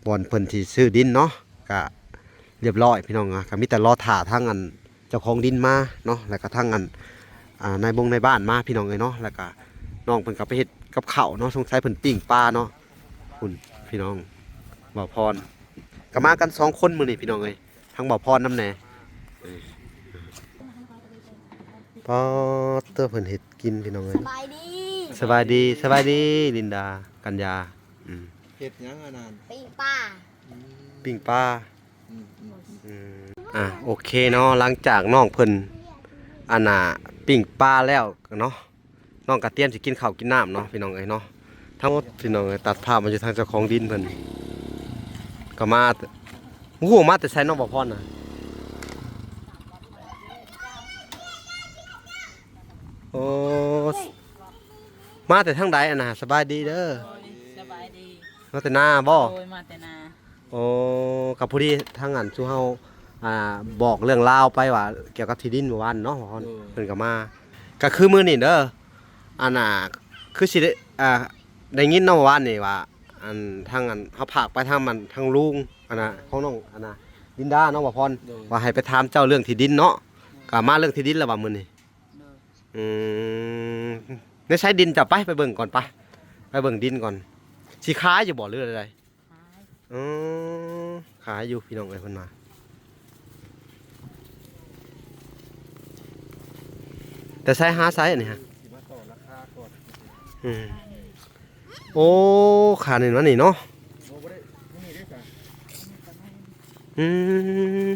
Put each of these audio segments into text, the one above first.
ບ່ອນເພິ່ນຊິຊື້ດິນເນາະ ກະລຽບລ້ອຍພີ່ນ້ອງ ກະມີແຕ່ລໍຖ້າທາງອັນເຈົ້າຂອງດິນມາເນາະ ແລ້ວກະທາງອັນ ອ່າ ນາຍບົງນາຍບ້ານມາພີ່ນ້ອງເອີຍເນາະ ແລ້ວກະນ້ອງເພິ່ນກະໄປເຮັດກັບເຂົ້າເນາະ ສົງໄສເພິ່ນປີ້ງປາເນາະ ພຸ້ນພີ່ນ້ອງ ບ່າວພອນ ກະມາກັນສອງຄົນມື້ນີ້ພີ່ນ້ອງເອີຍ ທັງບ່າວພອນນຳແດ່ ປາດເຕີ ເພິ່ນເຮັດກິນພີ່ນ້ອງເອີຍ ສະບາຍດີ ສະບາຍດີ ສະບາຍດີ ລິນດາ ກັນຍາ ອືມ ເຮັດຫຍັງອັນນັ້ນ? ປີ້ງປາ ອືມ ປີ້ງປາ ອືມ ອືມ ອືມ ອ່າ ໂອເຄເນາະ ຫຼັງຈາກນ້ອງເພິ່ນ ອັນນ່າ ປີ້ງປາແລ້ວເນາະ ນ້ອງກະຕຽມຊິກິນເຂົ້າກິນນ້ຳເນາະ ພີ່ນ້ອງເອີຍເນາະ ທັງໝົດພີ່ນ້ອງເອີຍ ຕັດພາບມາຢູ່ທາງເຈົ້າຂອງດິນເພິ່ນ ກະມາ ບໍ່ຮູ້ມາແຕ່ໃສເນາະ ບ່າວພອນນະ ໂອ້ ມາແຕ່ທາງໃດອັນນະ? ສະບາຍດີເດີ ໂດຍ ສະບາຍດີ ມາແຕ່ນາບໍ່? ໂດຍ ມາແຕ່ນາ ໂອ້ ກະພໍດີທາງອັນຊຸມເຮົາ ອ່າ ບອກເລື່ອງລາວໄປວ່າ ກ່ຽວກັບທີ່ດິນມື້ວານເນາະ ໂດຍ ເພິ່ນກະມາ ກະຄືມື້ນີ້ເດີ ອັນນ່າ ຄືຊິໄດ້ ອ່າ ໄດ້ຍິນເນາະ ມື້ວານນີ້ວ່າ ອັນ ທາງອັນ ເຮົາຝາກໄປທາງມັນ ທາງລຸງ ອັນນ່າ ຂອງນ້ອງ ອັນນ່າ ລິນດາເນາະ ບ່າວພອນ ໂດຍ ວ່າໃຫ້ໄປຖາມເຈົ້າເລື່ອງທີ່ດິນເນາະ ກະມາເລື່ອງທີ່ດິນແລ້ວວ່າມື້ນີ້ ໂດຍ ອືມ ໃນໃສດິນເຈົ້າ ໄປ ໄປເບິ່ງກ່ອນ ໄປ ໄປເບິ່ງດິນກ່ອນ ຊິຂາຍຢູ່ບໍ່ ຫຼືໃດ? ຂາຍ ເອີ ຂາຍຢູ່ພີ່ນ້ອງເອີຍ ເພິ່ນວ່າ ແຕ່ໃສຫາໃສອັນນີ້ຮະ ຊິມາຕໍ່ລາຄາກ່ອນ ອືມ ໂອ້ ຂາຍນີ້ມານີ້ເນາະ ບໍ່ ບໍ່ໄດ້ ນີ້ເດ້ ອືມ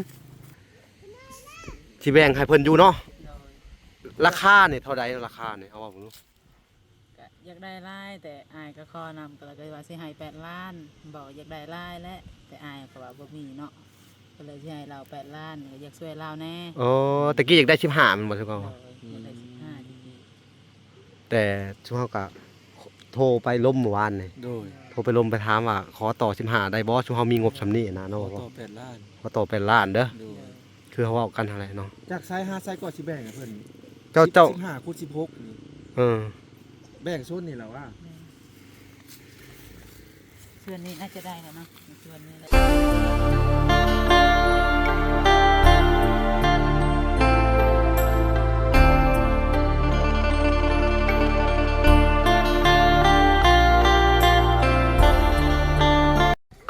ຊິແບ່ງໃຫ້ເພິ່ນຢູ່ເນາະ ໂດຍ ລາຄານີ້ເທົ່າໃດ ລາຄານີ້ ເຮົາເວົ້າເບິ່ງດູ ກະຢາກໄດ້ຫຼາຍ ແຕ່ອ້າຍກະຂໍນຳ ກະເລີຍວ່າຊິໃຫ້ແປດລ້ານ ບອກຢາກໄດ້ຫຼາຍແຫຼະ ແຕ່ອ້າຍກະວ່າບໍ່ມີເນາະ ກະເລີຍຊິໃຫ້ລາວແປດລ້ານ ກະຢາກຊ່ວຍລາວແດ່ ໂອ້ ຕະກີ້ຢາກໄດ້ສິບຫ້າແມ່ນບໍ່ ໂດຍ ຢາກໄດ້ສິບຫ້າ ແຕ່ຊຸມເຮົາກະໂທໄປລົມມື້ວານນີ້ ໂດຍ ໂທໄປລົມໄປຖາມວ່າ ຂໍຕໍ່ສິບຫ້າໄດ້ບໍ່ ຊຸມເຮົາມີງົບສ່ຳນີ້ນະເນາະ ຂໍຕໍ່ແປດລ້ານ ຂໍຕໍ່ແປດລ້ານເດີ ໂດຍ ຄືເຮົາເວົ້າກັນຫັ້ນແຫຼະເນາະ ຈາກໃສຫາໃສກໍຊິແບ່ງໃຫ້ເພິ່ນ ເຈົ້າ ເຈົ້າ ສິບຫ້າຄູນສິບຫົກນີ້ ເອີ ແບ່ງໂຊນນີ້ລະວ່າ ແມ່ນ ສ່ວນນີ້ໜ້າຈະໄດ້ແລ້ວເນາະ ສ່ວນນີ້ແຫຼະ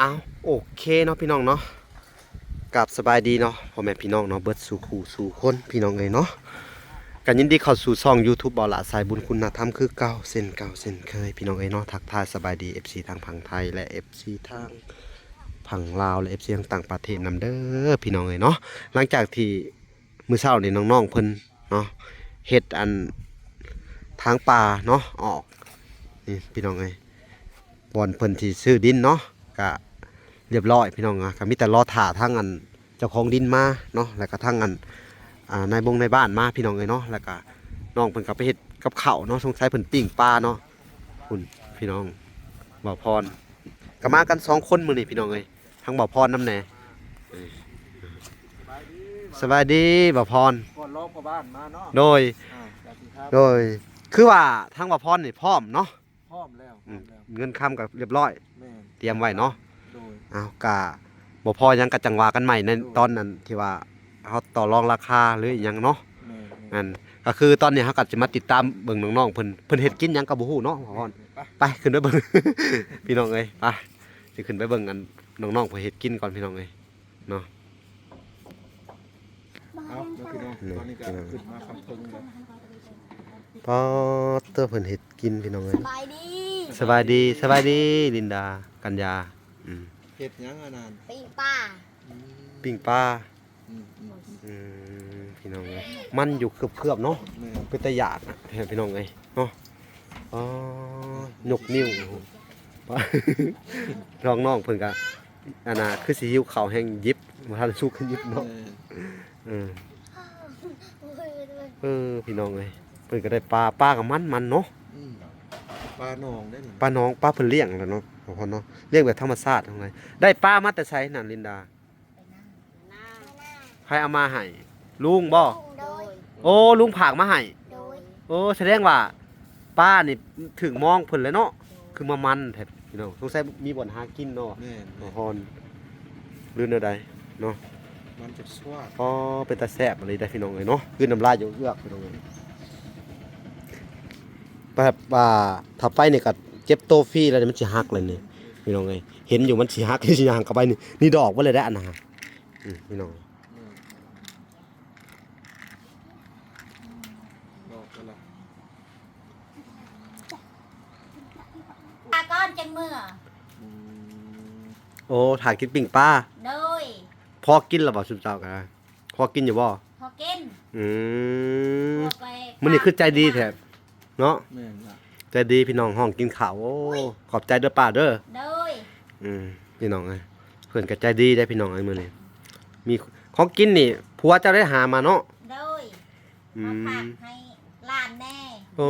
ອ້າວ ໂອເຄເນາະ ພີ່ນ້ອງເນາະ ກາບສະບາຍດີເນາະ ພໍ່ແມ່ພີ່ນ້ອງເນາະ ເບິດສູ່ຄູ່ສູ່ຄົນ ພີ່ນ້ອງເອີຍເນາະ ກະຍິນດີເຂົ້າສູ່ຊ່ອງຢູທູບ ບ່າວຫຼ້າສາຍບຸນຄຸນນະທຳຄືເກົ່າ ເຊັ່ນເກົ່າເຊັ່ນເຄີຍ ພີ່ນ້ອງເອີຍເນາະ ທັກທາຍສະບາຍດີ ເອັຟຊີ ທາງຝັ່ງໄທ ແລະ ເອັຟຊີ ທາງຝັ່ງລາວ ແລະ ເອັຟຊີ ທາງຕ່າງປະເທດນຳເດີ ພີ່ນ້ອງເອີຍເນາະ ຫຼັງຈາກທີ່ມື້ເຊົ້ານີ້ນ້ອງໆເພິ່ນເນາະ ເຮັດອັນ ທາງປ່າເນາະ ອອກ ນີ້ ພີ່ນ້ອງເອີຍ ບ່ອນເພິ່ນຊິຊື້ດິນເນາະ ກະລຽບລ້ອຍພີ່ນ້ອງ ກະມີແຕ່ລໍຖ້າທາງອັນເຈົ້າຂອງດິນມາເນາະ ແລ້ວກະທາງອັນ ອ່າ ນາຍບົງນາຍບ້ານມາພີ່ນ້ອງເອີຍເນາະ ແລ້ວກະນ້ອງເພິ່ນກະໄປເຮັດກັບເຂົ້າເນາະ ສົງໄສເພິ່ນປີ້ງປາເນາະ ພຸ້ນພີ່ນ້ອງ ບ່າວພອນ ກະມາກັນສອງຄົນມື້ນີ້ພີ່ນ້ອງເອີຍ ທັງບ່າວພອນນຳແດ່ ເອີ ສະບາຍດີ ສະບາຍດີບ່າວພອນ ກ່ອນລອງພໍ່ບ້ານມາເນາະ ໂດຍ ອ່າ ໂດຍ ຄືວ່າທາງບ່າວພອນນີ້ພ້ອມເນາະ ພ້ອມແລ້ວ ອືມ ພ້ອມແລ້ວ ເງິນຄຳກໍລຽບລ້ອຍ ແມ່ນ ຕຽມໄວ້ເນາະ ໂດຍ ເອົາ ກະບໍ່ພໍຫຍັງ ກະຈັ່ງວ່າກັນໃໝ່ໃນ ໂດຍ ຕອນນັ້ນທີ່ວ່າເຮົາຕໍ່ລອງລາຄາ ຫຼື ອີ່ຫຍັງເນາະ ແມ່ນໆ ອັນ ກະຄືຕອນນີ້ເຮົາກະຈະມາຕິດຕາມເບິ່ງນ້ອງໆເພິ່ນ ເພິ່ນເຮັດກິນຫຍັງກະບໍ່ຮູ້ເນາະ ເພິ່ນ ໄປ ຂຶ້ນໄປເບິ່ງ ພີ່ນ້ອງເອີຍ ໄປ ຊິຂຶ້ນໄປເບິ່ງອັນ ນ້ອງໆເພິ່ນເຮັດກິນກ່ອນ ພີ່ນ້ອງເອີຍ ເນາະ ເອົາ ພີ່ນ້ອງ ນີ້ ຕອນນີ້ກໍ ພີ່ນ້ອງ ຂຶ້ນມາຂ້າງເທິງແລ້ວ ປາດເຕີ ເພິ່ນເຮັດກິນພີ່ນ້ອງເອີຍ ສະບາຍດີ ສະບາຍດີ ສະບາຍດີ ລິນດາ ກັນຍາ ອືມ ເຮັດຫຍັງອັນນັ້ນ? ປີ້ງປາ ອືມ ປີ້ງປາ ອືມ ອືມ ອືມ ພີ່ນ້ອງເອີຍ ມັນຢູ່ເຄືອບໆເນາະ ແມ່ນ ເປັນຕາຢາກແທ້ພີ່ນ້ອງເອີຍ ເນາະ ອໍ ຍົກນິ້ວ ນ້ອງໆເພິ່ນກະ ອັນນ່າ ຄືຊິຫິວເຂົ້າແຮງ ຫຍິບ ບໍ່ທັນສຸກ ຫຍິບເນາະ ເອີ ເອີ ເອີ ພີ່ນ້ອງເອີຍ ເພິ່ນກະໄດ້ປາ ປາກະມັນໆເນາະ ອືມ ປາໜອງເດ້ ປາໜອງ ປາເພິ່ນລ້ຽງແຫຼະເນາະ ພໍ່ພອນເນາະ ລ້ຽງແບບທຳມະຊາດ ໄດ້ປາມາແຕ່ໃສນັ້ນ ລິນດາ? ໃຜເອົາມາໃຫ້? ລຸງບໍ່? ໂດຍ ໂອ້ ລຸງຝາກມາໃຫ້ ໂດຍ ໂອ້ ສະແດງວ່າປານີ້ຖືກມອງເພິ່ນແຫຼະເນາະ ໂດຍ ຄືມາມັນແທ້ ພີ່ນ້ອງ ສົງໄສມີບ່ອນຫາກິນເນາະ ແມ່ນໆ ຮອນ ຫຼືແນວໃດເນາະ ມັນຈະຊວາດ ອໍ ເປັນຕາແຊບອີ່ຫຼີເດ້ພີ່ນ້ອງເອີຍເນາະ ຄືນນ້ຳລາຍເອືອກໆ ພີ່ນ້ອງເອີຍ ແບບວ່າຖ້າໄປນີ້ກໍເຈັບໂຕຟຣີແລ້ວນີ້ ມັນຊິຫັກແລ້ວນີ້ພີ່ນ້ອງເອີຍ ເຫັນຢູ່ມັນຊິຫັກ ຊິຍ່າງເຂົ້າໄປນີ້ ນີ້ດອກເບິດເລີຍເດ້ອັນນັ້ນ ອືມ ພີ່ນ້ອງ ອືມ ດອກເບິດລະ ປາກ່ອນຈັ່ງເມືອ ອືມ ໂອ້ ຖ້າກິນປີ້ງປາ ໂດຍ ພໍກິນແລ້ວບໍ່ຊຸມເຈົ້າກໍ ພໍກິນຢູ່ບໍ່? ພໍກິນ ອືມ ພໍໄປ ມື້ນີ້ຄືໃຈດີແທ້ເນາະ ແມ່ນລະ ໃຈດີພີ່ນ້ອງ ຮ້ອງກິນເຂົ້າ ໂອ້ ໂດຍ ຂອບໃຈເດີປ້າເດີ ໂດຍ ອືມ ພີ່ນ້ອງເອີຍ ເພິ່ນກໍໃຈດີເດ້ພີ່ນ້ອງເອີຍ ມື້ນີ້ ມີຂອງກິນນີ້ ຜົວເຈົ້າໄດ້ຫາມາເນາະ ໂດຍ ອືມ ມາຝາກໃຫ້ຫຼານແດ່ ໂອ້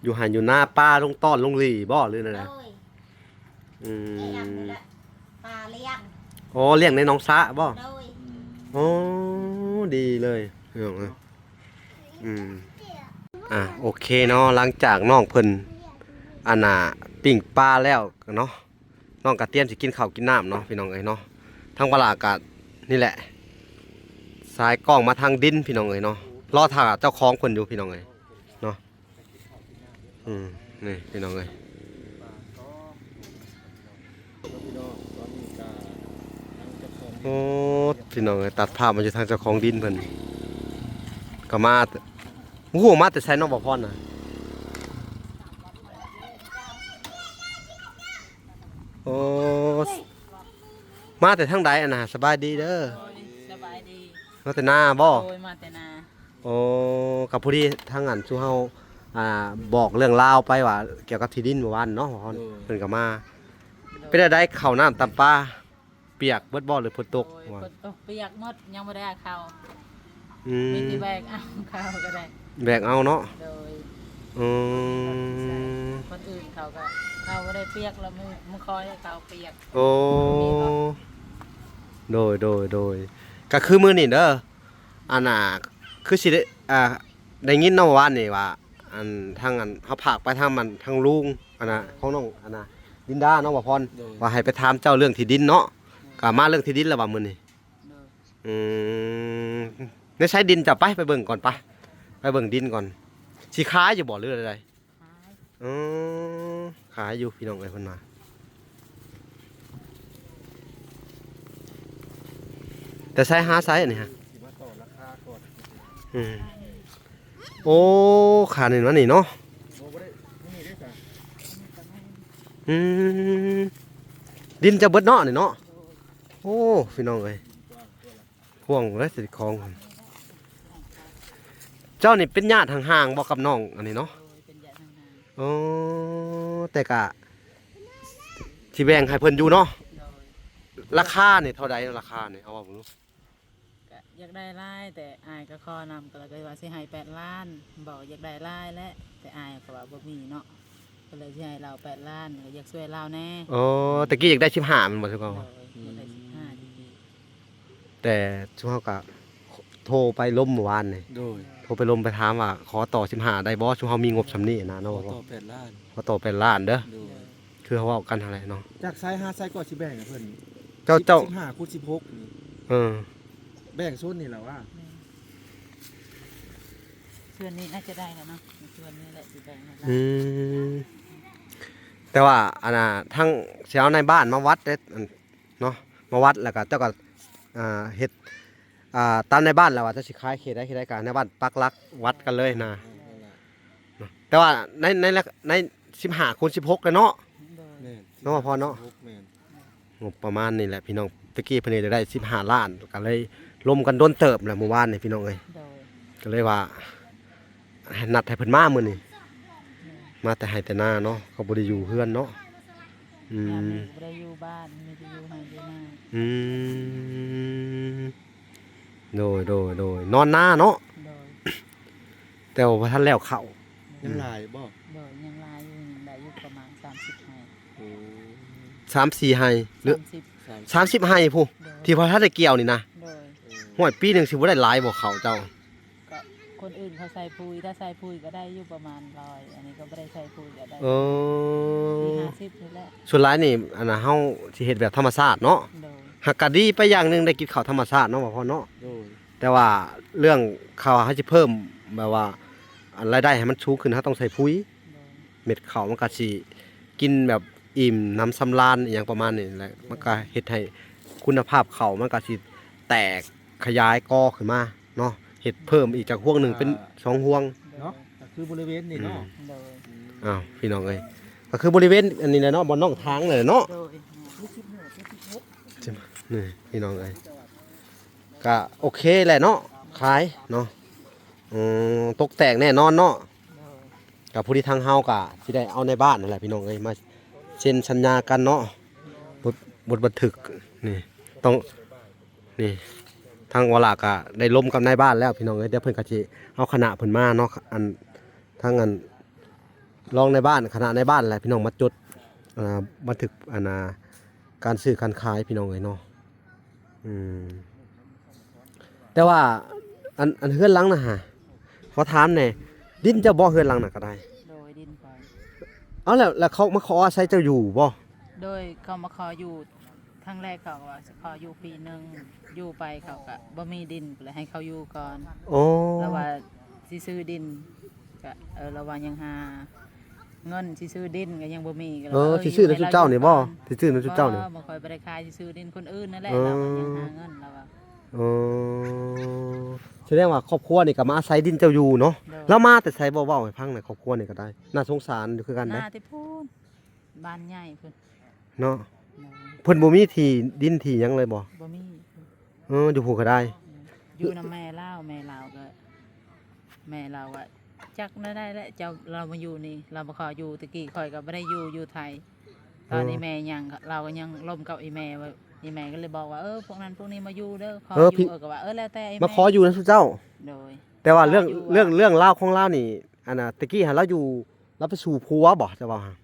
ຢູ່ໄຮ່ຢູ່ນາ ປາລົງຕ້ອນລົງຫຼີ່ບໍ່ ຫຼືແນວໃດ? ໂດຍ ອືມ ລ້ຽງນີ້ແຫຼະ ປາລ້ຽງ ອໍ ລ້ຽງໃນໜອງສະບໍ່? ໂດຍ ໂອ້ ດີເລີຍ ອືມ ອືມ ອ່າ ໂອເຄເນາະ ຫຼັງຈາກນ້ອງເພິ່ນ ອັນນ່າ ປີ້ງປາແລ້ວເນາະ ນ້ອງກະຕຽມຊິກິນເຂົ້າກິນນ້ຳເນາະ ພີ່ນ້ອງເອີຍເນາະ ທາງປາຫຼ້າກະນີ້ແຫຼະ ສາຍກ້ອງມາທາງດິນ ພີ່ນ້ອງເອີຍເນາະ ລໍຖ້າເຈົ້າຂອງເພິ່ນຢູ່ ພີ່ນ້ອງເອີຍເນາະ ອືມ ນີ້ພີ່ນ້ອງເອີຍ ໂອ້ ພີ່ນ້ອງເອີຍ ຕັດພາບມາຢູ່ທາງເຈົ້າຂອງດິນເພິ່ນ ກໍມາ ບໍ່ຮູ້ມາແຕ່ໃສເນາະ ບໍ່ພອນນະ ໂອ້ ມາແຕ່ທາງໃດອັນນະ ສະບາຍດີເດີ ໂດຍ ສະບາຍດີ ມາແຕ່ນາບໍ່? ໂດຍ ມາແຕ່ນາ ໂອ້ ກໍພໍດີທາງອັນຊຸມເຮົາ ອ່າ ບອກເລື່ອງລາວໄປວ່າກ່ຽວກັບທີ່ດິນເມື່ອວານເນາະ ໂດຍ ເພິ່ນກໍມາ ໂດຍ ເປັນແນວໃດເຂົ້ານ້ຳຕຳປາ ປຽກເບິດບໍ່ ຫຼືຝົນຕົກ? ໂອ້ຍ ຝົນຕົກປຽກໝົດ ຍັງບໍ່ໄດ້ເຂົ້າ ອືມ ມີແຕ່ແບກເອົາ ເຂົ້າກໍໄດ້ ແບກເອົາເນາະ ໂດຍ ອືມ ຄົນອື່ນເຂົາກໍເຂົ້າບໍ່ໄດ້ປຽກ ລະມື້ ມື້ຄອຍເຂົ້າປຽກ ໂອ້ ໂດຍ ໂດຍ ໂດຍ ກໍຄືມື້ນີ້ເດີ ອັນນ່າ ຄືຊິໄດ້ ອ່າ ໄດ້ຍິນເນາະ ວານນີ້ວ່າ ອັນ ທາງ ອັນ ເຮົາຝາກໄປທາງມັນ ທາງລຸງ ອັນນ່າ ຂອງນ້ອງ ອັນນ່າ ລິນດາເນາະ ບ່າວພອນ ໂດຍ ວ່າໃຫ້ໄປຖາມເຈົ້າເລື່ອງທີ່ດິນເນາະ ໂດຍ ກໍມາເລື່ອງທີ່ດິນແລ້ວວ່າມື້ນີ້ ໂດຍ ອືມ ໃນໃສດິນເຈົ້າ ໄປ ໄປເບິ່ງກ່ອນ ໄປ ໄປເບິ່ງດິນກ່ອນ ຊິຂາຍຢູ່ບໍ່ ຫຼືໃດ? ຂາຍ ເອີ ຂາຍຢູ່ພີ່ນ້ອງເອີຍ ເພິ່ນວ່າ ແຕ່ໃສຫາໃສອັນນີ້ຮະ ຊິມາຕໍ່ລາຄາກ່ອນ ອືມ ໂອ້ ຂາຍນີ້ມານີ້ເນາະ ບໍ່ ບໍ່ໄດ້ ນີ້ເດ້ ອືມ ດິນເຈົ້າເບິດເນາະນີ້ເນາະ ໂອ້ ພີ່ນ້ອງເອີຍ ກວ້າງເດ້ ເຈົ້າຂອງ ເຈົ້ານີ້ເປັນຍາດຫ່າງໆບໍ່ກັບນ້ອງອັນນີ້ເນາະ? ໂດຍ ເປັນຍາດຫ່າງໆ ໂອ້ ແຕ່ກະຊິແບ່ງໃຫ້ເພິ່ນຢູ່ເນາະ ໂດຍ ລາຄານີ້ເທົ່າໃດ ລາຄານີ້ ເຮົາເວົ້າເບິ່ງດູ ກະຢາກໄດ້ຫຼາຍ ແຕ່ອ້າຍກໍຂໍນຳ ກໍເລີຍວ່າຊິໃຫ້ແປດລ້ານ ບໍ່ ຢາກໄດ້ຫຼາຍແຫຼະ ແຕ່ອ້າຍກໍວ່າບໍ່ມີເນາະ ກໍເລີຍຊິໃຫ້ລາວແປດລ້ານ ກໍຢາກຊ່ວຍລາວແດ່ ໂອ້ ແຕ່ກີ້ຢາກໄດ້ສິບຫ້າແມ່ນບໍ່ ຄືເກົ່າ ໂດຍ ຢາກໄດ້ສິບຫ້າ ແຕ່ຊຸມເຮົາກະໂທໄປລົມມື້ວານນີ້ ໂດຍ ໂທໄປລົມໄປຖາມວ່າຂໍຕໍ່ສິບຫ້າໄດ້ບໍ່ ຊຸມເຮົາມີງົບສ່ຳນີ້ນະເນາະ ຂໍຕໍ່ແປດລ້ານ ຂໍຕໍ່ແປດລ້ານເດີ ໂດຍ ຄືເຮົາເວົ້າກັນຫັ້ນແຫຼະເນາະ ຈາກໃສຫາໃສກໍຊິແບ່ງໃຫ້ເພິ່ນ ເຈົ້າ ສິບ ເຈົ້າ ສິບຫ້າຄູນສິບຫົກນີ້ ເອີ ແບ່ງໂຊນນີ້ແຫຼະວ່າ ແມ່ນ ສ່ວນນີ້ໜ້າຈະໄດ້ແລ້ວເນາະ ສ່ວນນີ້ແຫຼະຊິແບ່ງໃຫ້ລາວ ອືມ ແຕ່ວ່າ ອັນນ່າ ທາງຊິເອົານາຍບ້ານມາວັດເດ້ ອັນ ເນາະ ມາວັດ ແລ້ວກໍເຈົ້າກໍ ອ່າ ເຮັດ ອ່າ ຕາມນາຍບ້ານແລ້ວວ່າເຈົ້າຊິຂາຍເຂດໃດ ເຂດໃດ ກໍໃຫ້ນາຍບ້ານປັກຫຼັກວັດກັນເລີຍນະ ເອີ ນັ້ນແຫຼະ ເນາະ ແຕ່ວ່າໃນ ໃນ ໃນສິບຫ້າຄູນສິບຫົກແຫຼະເນາະ ໂດຍ ແມ່ນ ເນາະ ພໍ່ເນາະ ສິບຫ້າຄູນສິບຫົກ ແມ່ນ ງົບປະມານນີ້ແຫຼະພີ່ນ້ອງ ຕະກີ້ເພິ່ນນີ້ໄດ້ສິບຫ້າລ້ານ ກໍເລີຍລົມກັນດົນເຕີບແຫຼະມື້ວານນີ້ພີ່ນ້ອງເອີຍ ໂດຍ ກໍເລີຍວ່າ ນັດໃຫ້ເພິ່ນມາມື້ນີ້ ແມ່ນ ມາແຕ່ໄຮ່ແຕ່ນາເນາະ ກໍບໍ່ໄດ້ຢູ່ເຮືອນເນາະ ອືມ ຍາມນີ້ກໍບໍ່ໄດ້ຢູ່ບ້ານ ມີແຕ່ຢູ່ໄຮ່ຢູ່ນາ ອືມ ໂດຍ ໂດຍ ໂດຍ ນອນນາເນາະ ໂດຍ ແຕ່ວ່າບໍ່ທັນແລ້ວເຂົ້າ ຍັງຫຼາຍບໍ່? ໂດຍ ຍັງຫຼາຍຢູ່ ຍັງໄດ້ຢູ່ປະມານສາມສິບໄຮ່ ໂອ້ ສາມສີ່ໄຮ່ ຫຼື ສາມສິບ ສາມສິບໄຮ່ພຸ້ນ ໂດຍ ທີ່ບໍ່ທັນໄດ້ກ່ຽວນີ້ນະ ໂດຍ ໂອ້ຍ ປີໜຶ່ງຊິບໍ່ໄດ້ຫຼາຍບໍ່ເຂົ້າເຈົ້າ? ກໍ ຄົນອື່ນເຂົາໃສ່ປຸ໋ຍ ຖ້າໃສ່ປຸ໋ຍກໍໄດ້ຢູ່ປະມານຮ້ອຍ ອັນນີ້ກໍບໍ່ໄດ້ໃສ່ປຸ໋ຍກໍໄດ້ ເອີ ສີ່ຫ້າສິບນີ້ແຫຼະ. ສ່ວນຫຼາຍນີ້ ອັນນ່າ ເຮົາຊິເຮັດແບບທຳມະຊາດເນາະ. ໂດຍ. ຫາກກະດີໄປຢ່າງໜຶ່ງ ໄດ້ກິນເຂົ້າທຳມະຊາດເນາະ ບໍ່ພໍເນາະ. ໂດຍ. ແຕ່ວ່າເລື່ອງເຂົ້າ ເຮົາຊິເພີ່ມແບບວ່າ ອັນ ລາຍໄດ້ໃຫ້ມັນສູງຂຶ້ນ ເຮົາຕ້ອງໃສ່ປຸ໋ຍ. ໂດຍ. ເມັດເຂົ້າມັນກໍຊິກິນແບບອີ່ມໜຳສຳລານ ອີ່ຫຍັງປະມານນີ້ແຫຼະ. ມັນກໍເຮັດໃຫ້ຄຸນນະພາບເຂົ້າມັນກໍຊິແຕກຂະຫຍາຍກໍຂຶ້ນມາເນາະ. ເຮັດເພີ່ມອີກຈາກຮວງໜຶ່ງເປັນສອງຮວງເນາະ. ກໍຄືບໍລິເວນນີ້ເນາະ. ອືມ. ໂດຍ. ອ້າວ ພີ່ນ້ອງເອີຍ ກໍຄືບໍລິເວນອັນນີ້ແຫຼະເນາະ ບ່ອນໜອງທາງແຫຼະເນາະ. ໂດຍ. ນີ້ ພີ່ນ້ອງເອີຍ ກະໂອເຄແຫຼະເນາະ ຂາຍເນາະ. ອືມ ຕົກແຕກແນ່ນອນເນາະ. ໂດຍ. ກະພໍດີທາງເຮົາກະຊິໄດ້ເອົານາຍບ້ານນັ້ນແຫຼະ ພີ່ນ້ອງເອີຍ ມາເຊັນສັນຍາກັນເນາະ. ບົດ ບົດບັນທຶກນີ້ ຕ້ອງ ນີ້ ທາງວາລາກະໄດ້ລົມກັບນາຍບ້ານແລ້ວ ພີ່ນ້ອງເອີຍ. ດຽວເພິ່ນກະຊິເອົາຄະນະເພິ່ນມາເນາະ ອັນ ທາງ ອັນ ລອງນາຍບ້ານ ຄະນະນາຍບ້ານແຫຼະ ພີ່ນ້ອງ ມາຈົດ ອ່າ ບັນທຶກ ອັນນ່າ ການຊື້ການຂາຍ ພີ່ນ້ອງເອີຍເນາະ. ອືມ ແຕ່ວ່າ ອັນ ອັນເຮືອນຫຼັງນະຫາ ຂໍຖາມແດ່ ດິນເຈົ້າບໍ່ ເຮືອນຫຼັງນະກໍໄດ້? ໂດຍ ດິນຂ້ອຍ. ເອົາ ແລ້ວ ແລ້ວເຂົາມາຂໍອາໄສເຈົ້າຢູ່ບໍ່? ໂດຍ ເຂົາມາຂໍຢູ່ ຄັ້ງແລກເຂົາກໍວ່າຊິຂໍຢູ່ປີໜຶ່ງ ຢູ່ໄປເຂົາກໍບໍ່ມີດິນ ກໍເລີຍໃຫ້ເຂົາຢູ່ກ່ອນ. ໂອ້ ແລ້ວວ່າຊິຊື້ດິນ ກໍ ເອີ ລາວວ່າຍັງຫາເງິນຊິຊື້ດິນກໍຍັງບໍ່ມີ. ເອີ ເອີ ຊິຊື້ນຳຊຸມເຈົ້ານີ້ບໍ່? ຊິຊື້ນຳຊຸມເຈົ້ານີ້? ບໍ່ ຂ້ອຍບໍ່ໄດ້ຂາຍ ຊິຊື້ດິນຄົນອື່ນນັ້ນແຫຼະ. ເອີ ລາວວ່າຍັງຫາເງິນ ລາວວ່າ. ເອີ ສະແດງວ່າຄອບຄົວນີ້ກໍມາອາໄສດິນເຈົ້າຢູ່ເນາະ. ໂດຍ. ລາວມາແຕ່ໃສບໍ່ ເວົ້າໃຫ້ຟັງແດ່ ຄອບຄົວນີ້ກໍໄດ້ ໜ້າສົງສານຄືກັນເດ້. ມາແຕ່ພຸ້ນ ບ້ານໃຫຍ່ພຸ້ນເນາະ. ໂດຍ. ເພິ່ນບໍ່ມີທີ່ດິນທີ່ຫຍັງເລີຍບໍ່? ບໍ່ມີ. ເອີ ຢູ່ພຸ້ນກໍໄດ້ ອືມ ຢູ່ນຳແມ່ລາວ. ແມ່ລາວກໍ ແມ່ລາວວ່າ ຈັກແນວໃດແຫຼະ ເຈົ້າ ລາວມາຢູ່ນີ້ ລາວມາຂໍຢູ່. ແຕ່ກີ້ຂ້ອຍກໍບໍ່ໄດ້ຢູ່ ຢູ່ໄທ ຕອນ ເອີ ອີ່ແມ່ຍັງ ລາວກໍຍັງລົມກັບອີ່ແມ່ວ່າ ອີ່ແມ່ກໍເລີຍບອກວ່າ ເອີ ພວກນັ້ນພວກນີ້ມາຢູ່ເດີ ຂໍ ເອີ ຢູ່ ເອີ ກໍວ່າ ເອີ ແລ້ວແຕ່ອີ່ແມ່ ມາຂໍຢູ່ນຳຊຸມເຈົ້າ. ໂດຍ. ແຕ່ວ່າເລື່ອງ ເລື່ອງ ເລື່ອງລາວຂອງລາວນີ້ ອັນນ່າ ແຕ່ກີ້ຫັ້ນລາວຢູ່ ລາວໄປສູ່ຜົວບໍ່ ເຈົ້າວ່າຫັ້ນ?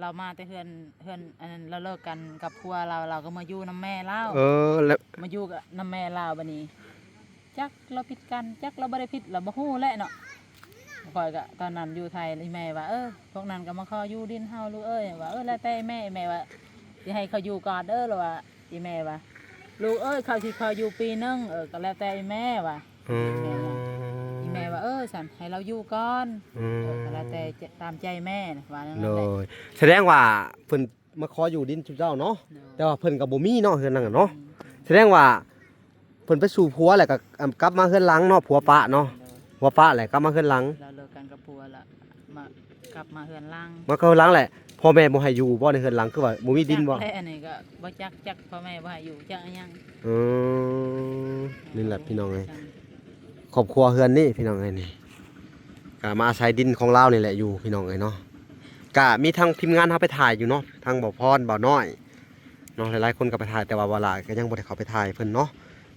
ລາວມາແຕ່ເຮືອນ ເຮືອນ ອັນນັ້ນ ລາວເລີກກັນກັບຜົວລາວ ລາວກໍມາຢູ່ນຳແມ່ລາວ. ເອີ ແລ້ວ ມາຢູ່ກັບ ນຳແມ່ລາວ. ບັດນີ້ຈັກລາວຜິດກັນ ຈັກລາວບໍ່ໄດ້ຜິດ ລາວບໍ່ຮູ້ແຫຼະເນາະ. ຂ້ອຍກໍຕອນນັ້ນຢູ່ໄທ ອີ່ແມ່ວ່າ ເອີ ພວກນັ້ນກໍມາຂໍຢູ່ດິນເຮົາລູກເອີຍ ວ່າ ເອີ ແລ້ວແຕ່ແມ່ ແມ່ວ່າ ຊິໃຫ້ເຂົາຢູ່ກ່ອນເດີ ລາວວ່າ ອີ່ແມ່ວ່າ ລູກເອີຍ ເຂົາຊິຂໍຢູ່ປີໜຶ່ງ ເອີ ກໍແລ້ວແຕ່ອີ່ແມ່ວ່າ. ອືມ ອີ່ແມ່ວ່າ ເອີ ຊັ້ນໃຫ້ລາວຢູ່ກ່ອນ. ອືມ ເອີ ກໍແລ້ວແຕ່ຕາມໃຈແມ່ ວ່າແນວນັ້ນແຫຼະ. ໂດຍ. ສະແດງວ່າເພິ່ນມາຂໍຢູ່ດິນຊຸມເຈົ້າເນາະ. ໂດຍ. ແຕ່ວ່າເພິ່ນກໍບໍ່ມີເນາະ ເຮືອນຫຼັງເນາະ. ອືມ ສະແດງວ່າເພິ່ນໄປສູ່ຜົວແລ້ວກໍ ອາ ກັບມາເຮືອນຫຼັງເນາະ ຜົວປະເນາະ. ໂດຍ. ຜົວປະແລ້ວກັບມາເຮືອນຫຼັງ ລາວເລີກກັນກັບຜົວລະ ມາ ກັບມາເຮືອນຫຼັງ ມາເຂົ້າເຮືອນຫຼັງແຫຼະ. ພໍ່ແມ່ບໍ່ໃຫ້ຢູ່ບໍ່ໃນເຮືອນຫຼັງ ຄືວ່າບໍ່ມີດິນບໍ່? ຈັກແຫຼະ ອັນນີ້ກໍບໍ່ຈັກ ຈັກພໍ່ແມ່ບໍ່ໃຫ້ຢູ່ ຈັກອີ່ຫຍັງ. ເອີ ນີ້ແຫຼະພີ່ນ້ອງເອີຍ ຄອບຄົວເຮືອນນີ້ພີ່ນ້ອງເອີຍ ນີ້ກໍມາອາໄສດິນຂອງລາວນີ້ແຫຼະຢູ່ພີ່ນ້ອງເອີຍເນາະ. ກໍມີທາງທີມງານເຮົາໄປຖ່າຍຢູ່ເນາະ ທາງບ່າວພອນ ບ່າວນ້ອຍ ເນາະ ຫຼາຍໆຄົນກໍໄປຖ່າຍ ແຕ່ວ່າວາລາກໍຍັງບໍ່ໄດ້ເຂົ້າໄປຖ່າຍເພິ່ນເນາະ.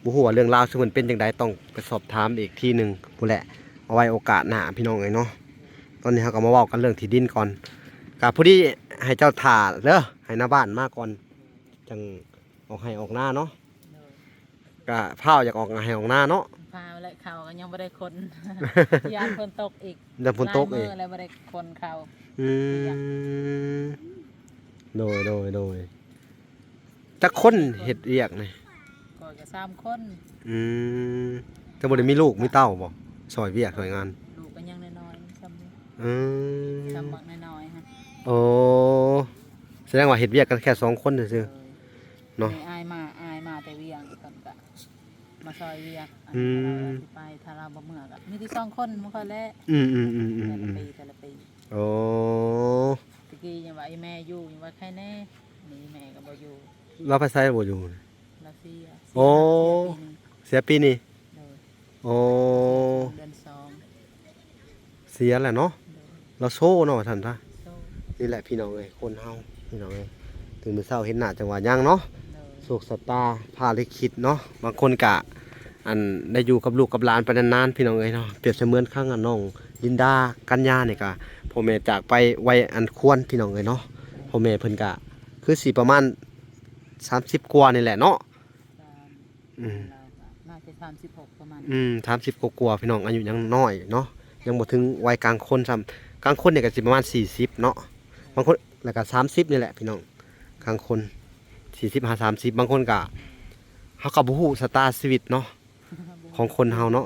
ບໍ່ຮູ້ວ່າເລື່ອງລາວຊິເປັນຈັ່ງໃດ ຕ້ອງໄປສອບຖາມອີກທີໜຶ່ງພຸ້ນແຫຼະ ເອົາໄວ້ໂອກາດໜ້າພີ່ນ້ອງເອີຍເນາະ. ຕອນນີ້ເຮົາກໍມາເວົ້າກັນເລື່ອງທີ່ດິນກ່ອນ ກໍພໍດີໃຫ້ເຈົ້າຖ້າເດີ ໃຫ້ນາຍບ້ານມາກ່ອນ ຈັ່ງອອກໄຮ່ອອກນາເນາະ. ໂດຍ. ກະພ້າວຢາກອອກໄຮ່ອອກນາເນາະ. ພ້າວແຫຼະ ເຂົ້າກໍຍັງບໍ່ໄດ້ຂົນ ຢ້ານຝົນຕົກອີກ ຢ້ານຝົນຕົກອີກ ຫຼາຍມື້ແລ້ວບໍ່ໄດ້ຂົນເຂົ້າ. ອືມ ໂດຍ ໂດຍ ໂດຍ. ຈັກຄົນເຮັດວຽກນີ້? ຂ້ອຍກໍສາມຄົນ. ອືມ ແຕ່ບໍ່ໄດ້ມີລູກມີເຕົ້າບໍ່ ຊ່ອຍວຽກຊ່ອຍງານ? ລູກກໍຍັງນ້ອຍໆ ຊ່ຳນີ້. ອືມ ຊ່ຳບັກນ້ອຍໆຫັ້ນ. ໂອ້ ສະແດງວ່າເຮັດວຽກກັນແຄ່ສອງຄົນຊື່ໆ. ໂດຍ. ເນາະ ມີອ້າຍມາ ອ້າຍມາແຕ່ວຽງ ເພິ່ນກະມາຊ່ອຍວຽກ. ອືມ ອັນນີ້ລາວຊິໄປ ຖ້າລາວບໍ່ເມືອກະມີແຕ່ສອງຄົນໝູ່ຂ້ອຍແຫຼະ. ອືມໆໆໆ ແຕ່ລະປີ ແຕ່ລະປີ. ໂອ້ ຕະກີ້ຍັງວ່າອີ່ແມ່ຢູ່ ຍັງວ່າໃຄແນ່ ນີ້ແມ່ກໍບໍ່ຢູ່. ລາວໄປໃສບໍ່ຢູ່? ລາວເສຍ. ໂອ້ ເສຍປີນີ້. ໂດຍ. ໂອ້ ເດືອນສອງ ເສຍແລ້ວເນາະ. ໂດຍ. ລາວໂຊເນາະວ່າຊັ້ນຊະ. ໂຊ. ນີ້ແຫຼະພີ່ນ້ອງເອີຍ ຄົນເຮົາພີ່ນ້ອງເອີຍ ຕື່ນມື້ເຊົ້າເຫັນໜ້າຈັ່ງວ່າຍັງເນາະ. ໂດຍ. ໂຊກຊະຕາຟ້າລິຂິດເນາະ ບາງຄົນກະ ອັນ ໄດ້ຢູ່ກັບລູກກັບຫຼານໄປນານໆ ພີ່ນ້ອງເອີຍເນາະ. ປຽບສະເໝືອນຄັ້ງ ອັນ ນ້ອງລິນດາ ກັນຍານີ້ກະ ພໍ່ແມ່ຈາກໄປໄວອັນຄວນ ພີ່ນ້ອງເອີຍເນາະ. ໂດຍ. ພໍ່ແມ່ເພິ່ນກະຄືຊິປະມານສາມສິບກວ່ານີ້ແຫຼະເນາະ. ອືມ ລາວກໍໜ້າຈະ ສາມສິບຫົກປະມານ ອືມ ສາມສິບກວ່າໆ ພີ່ນ້ອງ ອາຍຸຍັງນ້ອຍເນາະ ຍັງບໍ່ເຖິງໄວກາງຄົນຊ້ຳ. ກາງຄົນນີ້ກໍຊິປະມານສີ່ສິບເນາະ ບາງຄົນ ແລ້ວກໍສາມສິບນີ້ແຫຼະພີ່ນ້ອງ ກາງຄົນ ສີ່ສິບຫາສາມສິບ ບາງຄົນກໍ ເຮົາກໍບໍ່ຮູ້ຊະຕາຊີວິດເນາະ ຂອງຄົນເຮົາເນາະ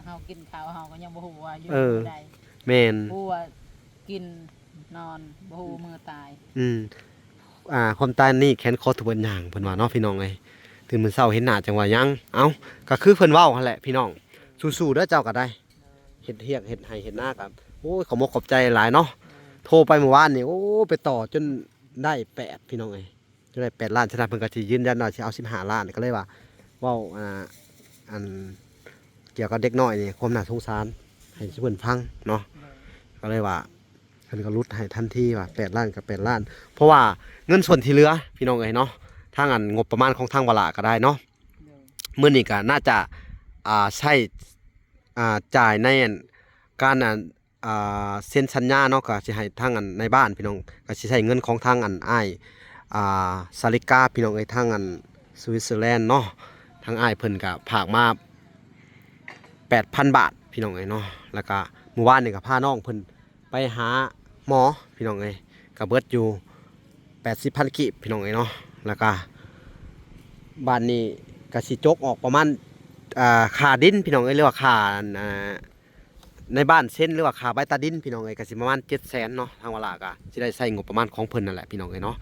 ເຮົາກິນເຂົ້າເຮົາກໍຍັງບໍ່ຮູ້ວ່າຢູ່ ເອີ ໃດ ແມ່ນ ຮູ້ວ່າກິນນອນ ບໍ່ຮູ້ມື້ຕາຍ ອືມ ອ່າ ຄວາມຕາຍນີ້ແຂນຄໍທຸກບັດຍ່າງ ເພິ່ນວ່າເນາະ ພີ່ນ້ອງເອີຍ ຕື່ນມື້ເຊົ້າເຫັນໜ້າຈັ່ງວ່າຍັງ ເອົ້າ ກໍຄືເພິ່ນເວົ້າຫັ້ນແຫຼະພີ່ນ້ອງ ສູ້ໆເດີເຈົ້າກໍໄດ້ ເຮັດຮຽກເຮັດໄຮ່ເຮັດນາກໍ ໂອ້ຍ ຂອບອົກຂອບໃຈຫຼາຍເນາະ ໂທໄປມື້ວານນີ້ ໂອ້ ໄປຕໍ່ຈົນໄດ້ແປດ ພີ່ນ້ອງເອີຍ ຈະໄດ້ແປດລ້ານ ສະນັ້ນເພິ່ນກໍຊິຢືນຢັນວ່າຊິເອົາສິບຫ້າລ້ານ ກໍເລີຍວ່າເວົ້າ ອ່າ ອັນ ກ່ຽວກັບເດັກນ້ອຍນີ້ ຄວາມໜ້າສົງສານໃຫ້ເພິ່ນຟັງເນາະ ກໍເລີຍວ່າ ເພິ່ນກໍຫຼຸດໃຫ້ທັນທີວ່າແປດລ້ານກໍແປດລ້ານ ເພາະວ່າເງິນສ່ວນທີ່ເຫຼືອ ພີ່ນ້ອງເອີຍເນາະ ທາງອັນງົບປະມານຂອງທາງວາລະກໍໄດ້ເນາະ ມື້ນີ້ກໍໜ້າຈະ ອ່າ ໃຊ້ ອ່າ ຈ່າຍໃນອັນ ການອັນ ອ່າ ເຊັນສັນຍາເນາະ ກໍຊິໃຫ້ທາງອັນນາຍບ້ານ ພີ່ນ້ອງ ກໍຊິໃຊ້ເງິນຂອງທາງອັນອ້າຍ ອ່າ ສາລິກາ ພີ່ນ້ອງເອີຍ ທາງອັນສະວິດເຊີແລນເນາະ ທາງອ້າຍເພິ່ນກໍຝາກມາແປດພັນບາດ ພີ່ນ້ອງເອີຍເນາະ ແລ້ວກໍມື້ວານນີ້ກໍພານ້ອງເພິ່ນໄປຫາໝໍ ພີ່ນ້ອງເອີຍ ກໍເບິດຢູ່ແປດສິບພັນກີບ ພີ່ນ້ອງເອີຍເນາະ ແລ້ວກໍບາດນີ້ກໍຊິຈົກອອກປະມານ ອ່າ ຄ່າດິນ ພີ່ນ້ອງເອີຍ ຫຼືວ່າຄ່າອັນ ອ່າ ໃນບ້ານເຊັນ ຫຼືວ່າຄ່າໃບຕາດິນ ພີ່ນ້ອງເອີຍ ກໍຊິປະມານເຈັດແສນເນາະ ທາງວາລະກໍຊິໄດ້ໃຊ້ງົບປະມານຂອງເພິ່ນນັ້ນແຫຼະ ພີ່ນ້ອງເອີຍເນາະ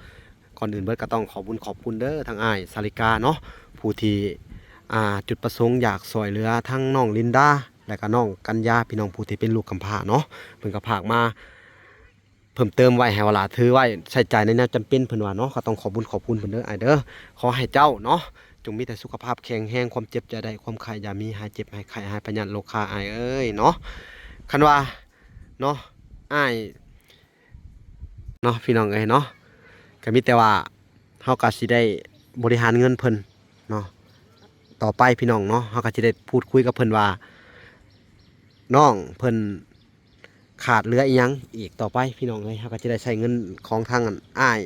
ກ່ອນອື່ນເບິດກໍຕ້ອງຂອບບຸນຂອບຄຸນເດີ ທາງອ້າຍສາລິກາເນາະ ຜູ້ທີ່ ອ່າ ຈຸດປະສົງຢາກຊ່ວຍເຫຼືອທັງນ້ອງລິນດາ ແລະກໍນ້ອງກັນຍາ ພີ່ນ້ອງ ຜູ້ທີ່ເປັນລູກກຳພ້າເນາະ ເພິ່ນກໍຝາກມາ ເພີ່ມເຕີມໄວ້ໃຫ້ວ່າຫຼ້າຖືໄວ້ໃຊ້ຈ່າຍໃນແນວຈຳເປັນ ເພິ່ນວ່າເນາະ ກໍຕ້ອງຂອບບຸນຂອບຄຸນເພິ່ນເດີອ້າຍເດີ ຂໍໃຫ້ເຈົ້າເນາະ ຈົ່ງມີແຕ່ສຸຂະພາບແຂງແຮງ ຄວາມເຈັບຢ່າໄດ້ ຄວາມໄຂ້ຢ່າມີ ຫາຍເຈັບຫາຍໄຂ້ຫາຍພະຍາດໂລຄາ ອ້າຍເອີຍເນາະ ຄັນວ່າເນາະ ອ້າຍເນາະ ພີ່ນ້ອງເອີຍເນາະ ກໍມີແຕ່ວ່າ ເຮົາກໍຊິໄດ້ບໍລິຫານເງິນເພິ່ນເນາະ ຕໍ່ໄປພີ່ນ້ອງເນາະ ເຮົາກໍຊິໄດ້ພູດຄຸຍກັບເພິ່ນວ່າ ນ້ອງເພິ່ນຂາດເຫຼືອອີ່ຫຍັງອີກຕໍ່ໄປ ພີ່ນ້ອງເອີຍ ເຮົາກໍຈະໄດ້ໃຊ້ເງິນຂອງທາງອັນອ້າຍ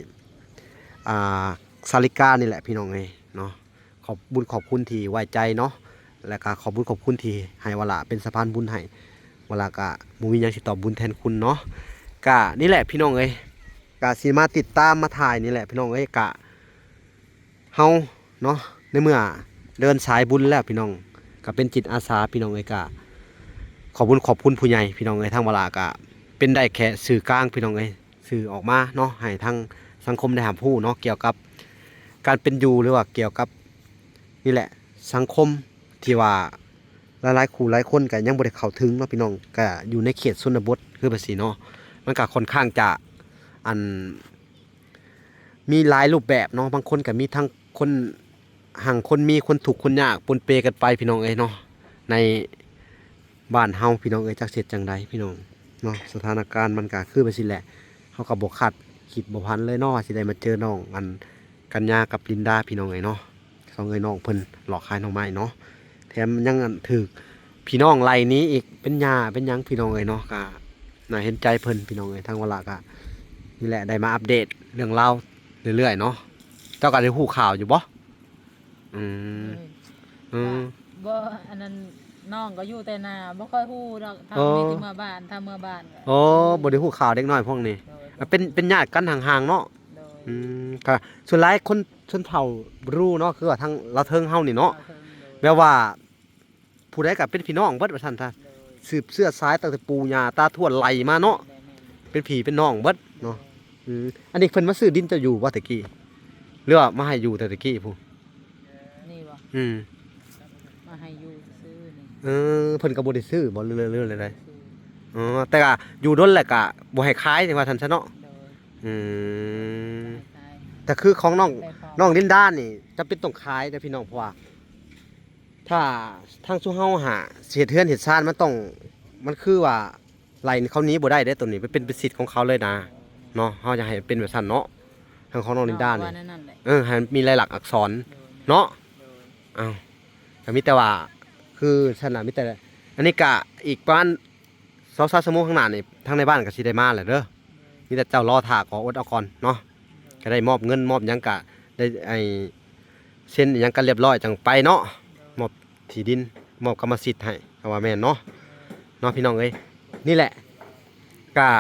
ອ່າ ສາລິການີ້ແຫຼະ ພີ່ນ້ອງເອີຍເນາະ ຂອບບຸນຂອບຄຸນທີ່ໄວ້ໃຈເນາະ ແລະກະຂອບບຸນຂອບຄຸນທີ່ໃຫ້ວາລະເປັນສະພານບຸນໃຫ້ ວາລະກະບໍ່ມີຫຍັງຊິຕອບບຸນແທນຄຸນເນາະ ກະນີ້ແຫຼະ ພີ່ນ້ອງເອີຍ ກະຊິມາຕິດຕາມມາຖ່າຍນີ້ແຫຼະ ພີ່ນ້ອງເອີຍ ກະ ເຮົາເນາະ ໃນເມື່ອເດີນສາຍບຸນແລ້ວພີ່ນ້ອງ ກໍເປັນຈິດອາສາພີ່ນ້ອງເອີຍ ກະຂອບບຸນຂອບຄຸນຜູ້ໃຫຍ່ພີ່ນ້ອງເອີຍ ທາງວາລະກະເປັນໄດ້ແຄ່ສື່ກາງພີ່ນ້ອງເອີຍ ສື່ອອກມາເນາະ ໃຫ້ທາງສັງຄົມໄດ້ຮັບຮູ້ເນາະ ກ່ຽວກັບການເປັນຢູ່ ຫຼືວ່າກ່ຽວກັບນີ້ແຫຼະ ສັງຄົມທີ່ວ່າຫຼາຍໆຄູ່ຫຼາຍຄົນກໍຍັງບໍ່ໄດ້ເຂົ້າເຖິງເນາະພີ່ນ້ອງ ກະຢູ່ໃນເຂດຊົນນະບົດຄືວ່າຊີ້ເນາະ ມັນກະຄ່ອນຂ້າງຈະ ອັນ ມີຫຼາຍຮູບແບບເນາະ ບາງຄົນກໍມີທັງຄົນຮັ່ງຄົນມີ ຄົນທຸກຄົນຍາກ ປົນເປກັນໄປພີ່ນ້ອງເອີຍເນາະ ໃນບ້ານເຮົາພີ່ນ້ອງເອີຍ ຈັກຊິເຮັດຈັ່ງໃດພີ່ນ້ອງເນາະ ສະຖານະການມັນກໍຄືແບບຊີ້ແຫຼະ ເຮົາກໍບໍ່ຄາດຄິດບໍ່ຝັນເລີຍເນາະ ວ່າຊິໄດ້ມາເຈີນ້ອງອັນກັນຍາກັບລິນດາພີ່ນ້ອງເອີຍເນາະ ສອງເອື້ອຍນ້ອງເພິ່ນຫຼອກຂາຍໜໍ່ໄມ້ເນາະ ແຖມຍັງອັນຖືກ ພີ່ນ້ອງໄລ່ໜີອີກ ເປັນຫຍ້າເປັນຫຍັງພີ່ນ້ອງເອີຍເນາະ ກະໜ້າເຫັນໃຈເພິ່ນພີ່ນ້ອງເອີຍ ທາງວາລະກະນີ້ແຫຼະ ໄດ້ມາອັບເດດເລື່ອງລາວເລື້ອຍໆເນາະ ເຈົ້າກະໄດ້ຮູ້ຂ່າວຢູ່ບໍ່? ອືມ ເອີຍ ອືມ ກະບໍ່ ອັນນັ້ນ ນ້ອງກໍຢູ່ແຕ່ນາ ບໍ່ຄ່ອຍຮູ້ດອກ ຖ້າ ເອີ ມີແຕ່ເມືອບ້ານ ຖ້າເມືອບ້ານກໍ ໂອ້ ບໍ່ໄດ້ຮູ້ຂ່າວເດັກນ້ອຍພວກນີ້ ໂດຍ ເປັນ ເປັນຍາດກັນຫ່າງໆເນາະ ໂດຍ ອືມ ກະສ່ວນຫຼາຍຄົນຊົນເຜົ່າບຣູເນາະ ຄືວ່າທາງລາວເທິງເຮົານີ້ເນາະ ລາວເທິງ ໂດຍ ແບບວ່າ ຜູ້ໃດກໍເປັນພີ່ນ້ອງເບິດວ່າຊັ້ນຊະ ໂດຍ ສືບເຊື້ອສາຍຕັ້ງແຕ່ປູ່ຍ່າຕາທວດໄລ່ມາເນາະ ແມ່ນໆ ເປັນພີ່ເປັນນ້ອງເບິດເນາະ ໂດຍ ອືມ ອັນນີ້ເພິ່ນມາຊື້ດິນເຈົ້າຢູ່ບໍ່ແຕ່ກີ້ ຫຼືວ່າມາໃຫ້ຢູ່ແຕ່ຕະກີ້ພຸ້ນ ນີ້ບໍ່ ອືມ ມາໃຫ້ຢູ່ຊື່ໆນີ້ ເອີ ເພິ່ນກໍບໍ່ໄດ້ຊື້ບໍ່ ຫຼື ຫຼື ຫຼືໃດ ບໍ່ໄດ້ຊື້ ອໍ ແຕ່ກໍຢູ່ດົນແລ້ວກໍບໍ່ໃຫ້ຂາຍວ່າຊັ້ນຊະເນາະ ໂດຍ ອືມ ຂາຍ ຂາຍ ແຕ່ຄືຂອງນ້ອງ ແຕ່ຂອງ ນ້ອງລິນດານີ້ຈຳເປັນຕ້ອງຂາຍເດ້ພີ່ນ້ອງ ເພາະວ່າ ຖ້າທາງຊຸມເຮົາຫາຊິເຮັດເຮືອນເຮັດຊານ ມັນຕ້ອງ ມັນຄືວ່າໄລ່ເຂົາໜີບໍ່ໄດ້ເດ້ ໂຕນີ້ມັນເປັນ ເປັນສິດຂອງເຂົາເລີຍນະເນາະ ເຮົາຢາກໃຫ້ເປັນແບບຊັ້ນເນາະ ທາງຂອງນ້ອງລິນດານີ້ ເອີ ໃຫ້ມັນມີລາຍລັກອັກສອນເນາະ ໂດຍ ອ້າວ ກໍມີແຕ່ວ່າ ຄືຊັ້ນນະ ມີແຕ່ ອັນນີ້ກະອີກປະມານ ສອງສາມຊົ່ວໂມງຂ້າງໜ້ານີ້ ທາງໃນບ້ານກໍຊິໄດ້ມາແຫຼະເດີ ມີແຕ່ເຈົ້າລໍຖ້າກໍອົດເອົາກ່ອນເນາະ ກໍໄດ້ມອບເງິນມອບຫຍັງ ກະໄດ້ໄອ້ເຊັນອີ່ຫຍັງກັນລຽບຮ້ອຍຈັ່ງໄປເນາະ ມອບ ທີ່ດິນ ມອບກຳມະສິດໃຫ້ ກໍວ່າແມ່ນເນາະ ເນາະພີ່ນ້ອງເອີຍ. ນີ້ແຫຼະ ກະ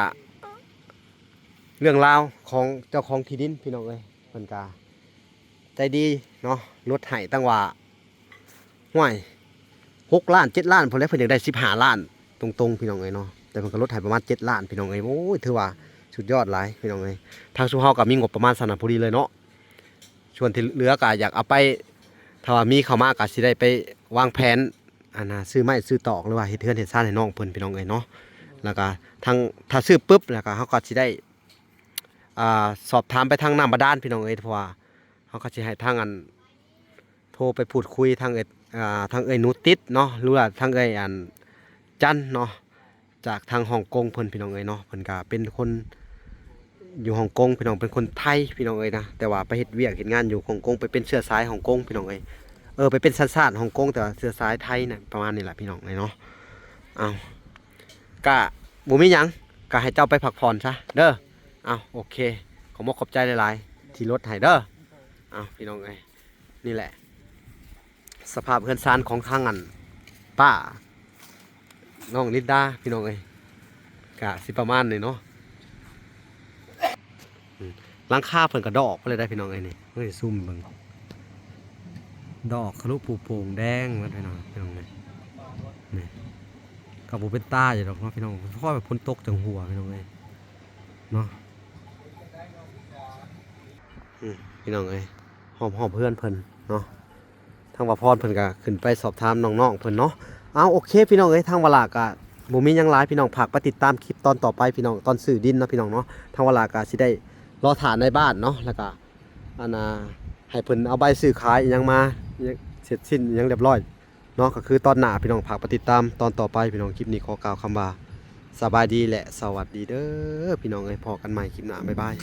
ເລື່ອງລາວຂອງເຈົ້າຂອງທີ່ດິນພີ່ນ້ອງເອີຍ ເພິ່ນກະໃຈດີເນາະ ລົດໃຫ້ຕັ້ງວ່າ ຫ້ວຍ ຫົກລ້ານ ເຈັດລ້ານພຸ້ນແຫຼະ ເພິ່ນຢາກໄດ້ສິບຫ້າລ້ານຕົງໆ ພີ່ນ້ອງເອີຍເນາະ ແຕ່ເພິ່ນກໍລົດໃຫ້ປະມານເຈັດລ້ານ ພີ່ນ້ອງເອີຍ. ໂອ້ຍ ຖືວ່າສຸດຍອດຫຼາຍ ພີ່ນ້ອງເອີຍ. ທາງຊຸມເຮົາກໍມີງົບປະມານສ່ຳນັ້ນພໍດີເລີຍເນາະ ສ່ວນທີ່ເຫຼືອກໍຢາກເອົາໄປ ຖ້າວ່າມີເຂົ້າມາກໍຊິໄດ້ໄປວາງແຜນ ອັນນ່າ ຊື້ໄມ້ຊື້ຕອກ ຫຼືວ່າເຮັດເຮືອນເຮັດຊານໃຫ້ນ້ອງເພິ່ນ ພີ່ນ້ອງເອີຍເນາະ. ແລ້ວກໍທາງ ຖ້າຊື້ປຶບ ແລ້ວກໍເຮົາກໍຊິໄດ້ ອ່າ ສອບຖາມໄປທາງນ້ຳບາດານ ພີ່ນ້ອງເອີຍ ເພາະວ່າເຮົາກໍຊິໃຫ້ທາງ ອັນ ໂທໄປພູດຄຸຍທາງເອີ ອ່າ ທາງເອື້ອຍໜູຕິດເນາະ ຫຼືວ່າທາງເອື້ອຍ ອັນ ຈັນເນາະ ຈາກທາງຮ່ອງກົງເພິ່ນ ພີ່ນ້ອງເອີຍເນາະ. ເພິ່ນກະເປັນຄົນຢູ່ຮ່ອງກົງ ພີ່ນ້ອງ ເປັນຄົນໄທ ພີ່ນ້ອງເອີຍນະ ແຕ່ວ່າໄປເຮັດວຽກເຮັດງານຢູ່ຮ່ອງກົງ ໄປເປັນເຊື້ອສາຍຮ່ອງກົງ ພີ່ນ້ອງເອີຍ. ເອີ ໄປເປັນສັນຊາດຮ່ອງກົງ ແຕ່ວ່າເຊື້ອສາຍໄທນະ ປະມານນີ້ແຫຼະ ພີ່ນ້ອງເອີຍເນາະ. ເອົາ ກະບໍ່ມີຫຍັງ ກະໃຫ້ເຈົ້າໄປພັກຜ່ອນຊະເດີ. ເອົາ ໂອເຄ ຂອບອົກຂອບໃຈຫຼາຍໆ ທີ່ລົດໃຫ້ເດີ. ເອົາ ພີ່ນ້ອງເອີຍ ນີ້ແຫຼະ ສະພາບເຮືອນຊານຂອງທາງ ອັນ ປ້ານ້ອງລິນດາ ພີ່ນ້ອງເອີຍ ກະຊິປະມານນີ້ເນາະ. ອືມ ຫຼັງຄາເພິ່ນກະດອກໄປເລີຍໄດ໋ ພີ່ນ້ອງເອີຍ. ນີ້ ເຮົາຊິຊູມເບິ່ງ ດອກທະລຸປູໂປ່ງແດງເບິດ ພີ່ນ້ອງ ພີ່ນ້ອງເອີຍ. ນີ້ ກໍບໍ່ເປັນຕາຢູ່ດອກເນາະ ພີ່ນ້ອງ ພໍຝົນຕົກຈັ່ງຮົ່ວ ພີ່ນ້ອງເອີຍເນາະ. ອືມ ພີ່ນ້ອງເອີຍ ຮອບໆເຮືອນເພິ່ນເນາະ. ທາງວ່າພອນເພິ່ນກໍຂຶ້ນໄປສອບຖາມນ້ອງໆເພິ່ນເນາະ. ເອົາ ໂອເຄ ພີ່ນ້ອງເອີຍ ທາງວ່າຫຼ້າກໍບໍ່ມີຫຍັງຫຼາຍ ພີ່ນ້ອງຝາກໄປຕິດຕາມຄລິບຕອນຕໍ່ໄປ ພີ່ນ້ອງ ຕອນຊື້ດິນເນາະ ພີ່ນ້ອງເນາະ. ທາງວ່າຫຼ້າກໍຊິໄດ້ລໍຖ້ານາຍບ້ານເນາະ ແລ້ວກໍ ອັນນ່າ ໃຫ້ເພິ່ນເອົາໃບຊື້ຂາຍອີ່ຫຍັງມາ ເສັດສິ້ນອີ່ຫຍັງຮຽບຮ້ອຍເນາະ ກໍຄືຕອນໜ້າ ພີ່ນ້ອງ ຝາກໄປຕິດຕາມຕອນຕໍ່ໄປ ພີ່ນ້ອງ. ຄລິບນີ້ຂໍກ່າວຄຳວ່າ ສະບາຍດີ ແລະ ສະຫວັດດີເດີ ພີ່ນ້ອງເອີຍ. ພໍ້ກັນໃໝ່ຄລິບໜ້າ ບາຍບາຍ.